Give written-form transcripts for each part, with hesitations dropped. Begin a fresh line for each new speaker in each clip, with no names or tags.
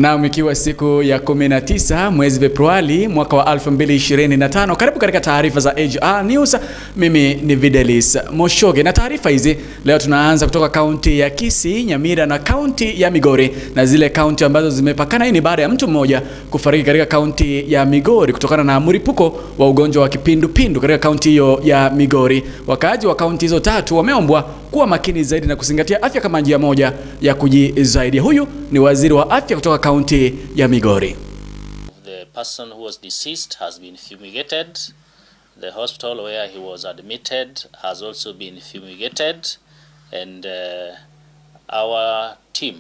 Naam, ikiwa siku ya 19 mwezi Februari mwaka wa 2025, karibu katika taarifa za AGR News. Mimi ni Videlis Moshoge, na taarifa hizi leo tunaanza kutoka kaunti ya Kisii, Nyamira na kaunti ya Migori, na zile kaunti ambazo zimepakana. Hii ni baada ya mtu mmoja kufariki katika kaunti ya Migori kutokana na mlipuko wa ugonjwa wa kipindupindu katika kaunti hiyo ya Migori. Wakaaji wa kaunti hizo tatu wameombwa kuwa makini zaidi na kuzingatia afya kama njia moja ya kujisaidia. Huyu ni waziri wa afya kutoka kaunti ya Migori.
The person who was deceased has been fumigated. The hospital where he was admitted has also been fumigated, and our team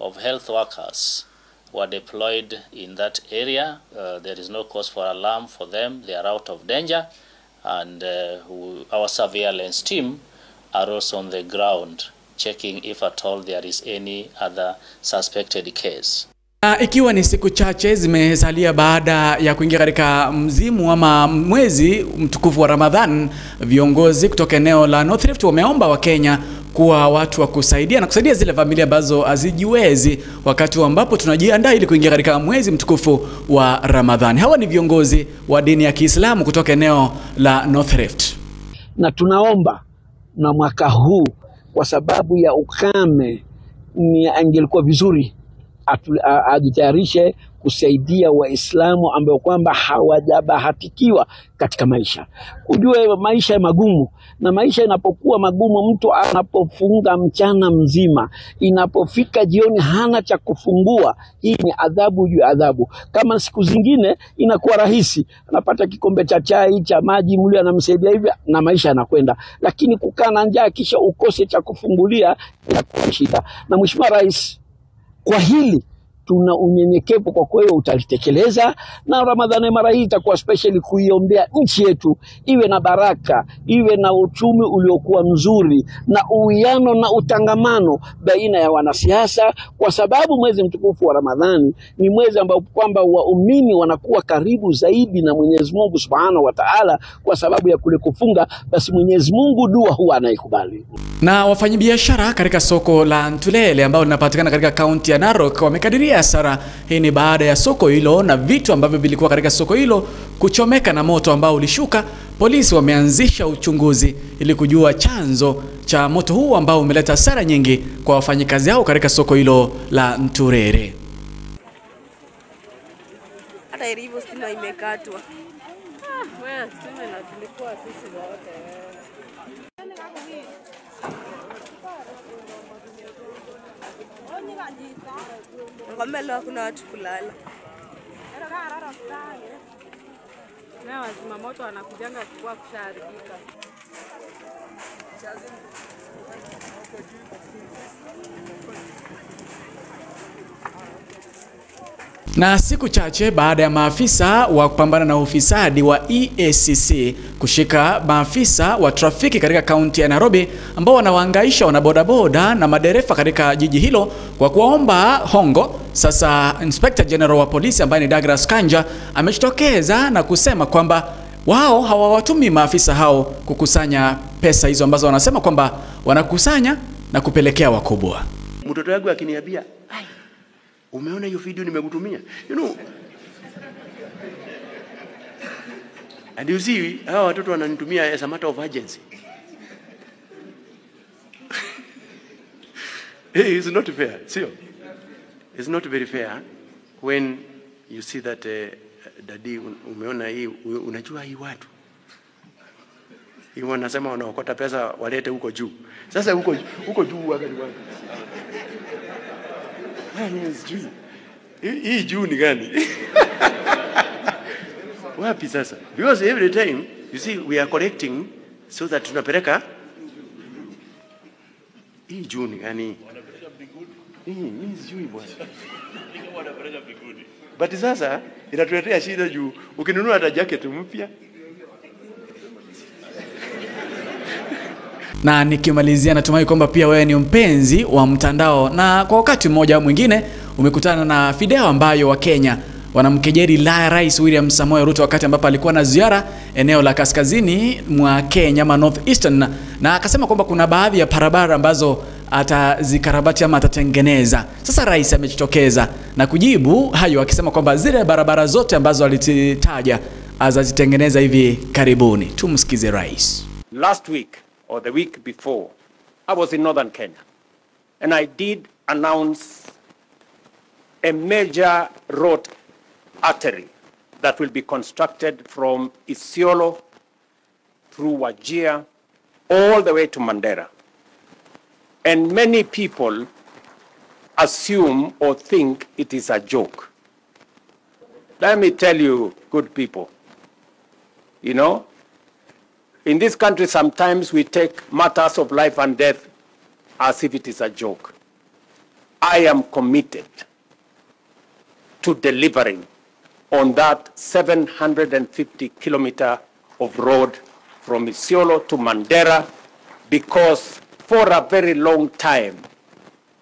of health workers were deployed in that area. There is no cause for alarm for them. They are out of danger, and our surveillance team are also on the ground checking if at all there is any other suspected case.
Na ikiwa ni siku chache zimesalia baada ya kuingia katika mzimu ama mwezi mtukufu wa Ramadhan, viongozi kutoka eneo la North Rift wameomba Wakenya kuwa watu wa kusaidia na kusaidia zile familia ambazo hazijiwezi wakati ambapo tunajiandaa ili kuingia katika mwezi mtukufu wa Ramadhan. Hawa ni viongozi wa dini ya Kiislamu kutoka eneo la North Rift.
Na tunaomba na mwaka huu kwa sababu ya ukame ni angelikuwa vizuri ajitayarishe kusaidia Waislamu ambao kwamba hawajabahatikiwa katika maisha. Ujue maisha magumu, na maisha inapokuwa magumu, mtu anapofunga mchana mzima, inapofika jioni hana cha kufungua. Hii ni adhabu juu adhabu. Kama siku zingine inakuwa rahisi, anapata kikombe cha chai cha maji, mli anamsaidia hivi na maisha yanakwenda. Lakini kukaa na njaa kisha ukose cha kufungulia inakuwa shida. Na Mheshimiwa Rais, kwa hili tuna unyenyekevu kwa kweli utalitekeleza, na Ramadhani mara hii itakuwa special kuiombea nchi yetu iwe na baraka, iwe na uchumi uliokuwa mzuri, na uwiano na utangamano baina ya wanasiasa, kwa sababu mwezi mtukufu wa Ramadhani ni mwezi ambao kwamba waumini wanakuwa karibu zaidi na Mwenyezi Mungu Subhanahu wa Ta'ala. Kwa sababu ya kule kufunga, basi Mwenyezi Mungu dua huwa anaikubali.
Na wafanyabiashara katika soko la Ntulele ambao linapatikana katika kaunti ya Narok wamekadiria hasara. Hii ni baada ya soko hilo na vitu ambavyo vilikuwa katika soko hilo kuchomeka na moto ambao ulishuka. Polisi wameanzisha uchunguzi ili kujua chanzo cha moto huu ambao umeleta hasara nyingi kwa wafanyikazi hao katika soko hilo la Ntulele.
Hata ilivyo stima imekatwa.
Wewe stima na tulikuwa sisi wote.
Ngombe leo hakuna watu kulala.
Na wazima moto wanakujanga kwa kusharibika.
Na siku chache baada ya maafisa wa kupambana na ufisadi wa EACC kushika maafisa wa trafiki katika kaunti ya Nairobi ambao wanawahangaisha wanabodaboda na madereva katika jiji hilo kwa kuwaomba hongo, sasa Inspector General wa polisi ambaye ni Douglas Kanja amejitokeza na kusema kwamba wao hawawatumi maafisa hao kukusanya pesa hizo ambazo wanasema kwamba wanakusanya na kupelekea wakubwa.
Mtoto wangu akiniambia, umeona hiyo video nimekutumia? You know. And you see, hawa watoto wananitumia as a matter of urgency. Hey, it's not fair, sio? It's not very fair when you see that daddy umeona hii, unajua hii watu. Hii wanasema wanaokota pesa walete huko juu. Sasa huko juu wakati wapi? Hii juu ni gani? Wapi sasa? Because every time, you see, we are collecting so that tunapeleka. Hii juu ni gani? Hii mimi sijui bwana. But sasa inatuletea shida juu ukinunua hata jacket mpya.
Na nikimalizia, natumai kwamba pia wewe ni mpenzi wa mtandao na kwa wakati mmoja au mwingine umekutana na video ambayo wa Kenya wanamkejeli la Rais William Samoei Ruto wakati ambapo alikuwa na ziara eneo la kaskazini mwa Kenya ama North Eastern, na akasema kwamba kuna baadhi ya barabara ambazo atazikarabati ama atatengeneza. Sasa rais amejitokeza na kujibu hayo akisema kwamba zile barabara zote ambazo alizitaja azazitengeneza hivi karibuni. Tumsikize rais.
Last week or the week before, I was in northern Kenya and I did announce a major road artery that will be constructed from Isiolo through Wajir all the way to Mandera. And many people assume or think it is a joke. Let me tell you, good people, you know, in this country sometimes we take matters of life and death as if it is a joke. I am committed to delivering on that 750 kilometer of road from Isiolo to Mandera, because for a very long time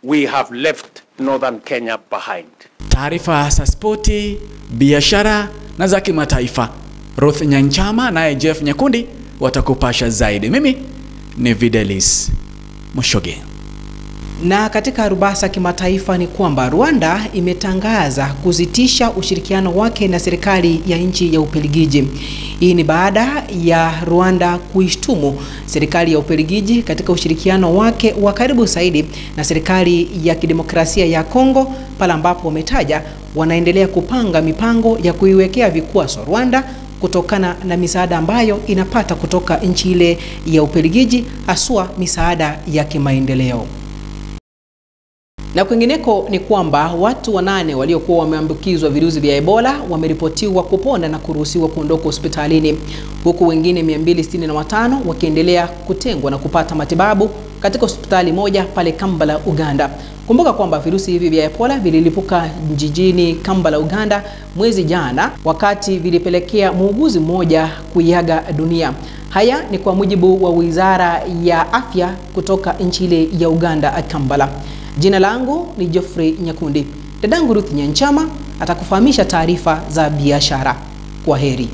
we have left northern Kenya behind.
Taarifa za spoti, biashara na za kimataifa. Ruth Nyanchama naye Jeff Nyakundi watakupasha zaidi. Mimi ni Videlis Mushoge.
Na katika rubasa kimataifa ni kwamba Rwanda imetangaza kusitisha ushirikiano wake na serikali ya nchi ya Ubelgiji. Hii ni baada ya Rwanda kuishtumu serikali ya Ubelgiji katika ushirikiano wake wa karibu zaidi na serikali ya kidemokrasia ya Kongo, pale ambapo wametaja wanaendelea kupanga mipango ya kuiwekea vikwazo Rwanda kutokana na misaada ambayo inapata kutoka nchi ile ya Ubelgiji, haswa misaada ya kimaendeleo. Na kwingineko ni kwamba watu 8 waliokuwa wameambukizwa virusi vya Ebola wameripotiwa kupona na kuruhusiwa kuondoka hospitalini, huku wengine 265 wakiendelea kutengwa na kupata matibabu katika hospitali moja pale Kampala, Uganda. Kumbuka kwamba virusi hivi vya Ebola vililipuka jijini Kampala, Uganda mwezi jana, wakati vilipelekea muuguzi mmoja kuiaga dunia. Haya ni kwa mujibu wa Wizara ya Afya kutoka nchi ile ya Uganda, Kampala. Jina langu ni Geoffrey Nyakundi. Dadangu Ruth Nyanchama atakufahamisha taarifa za biashara. Kwa heri.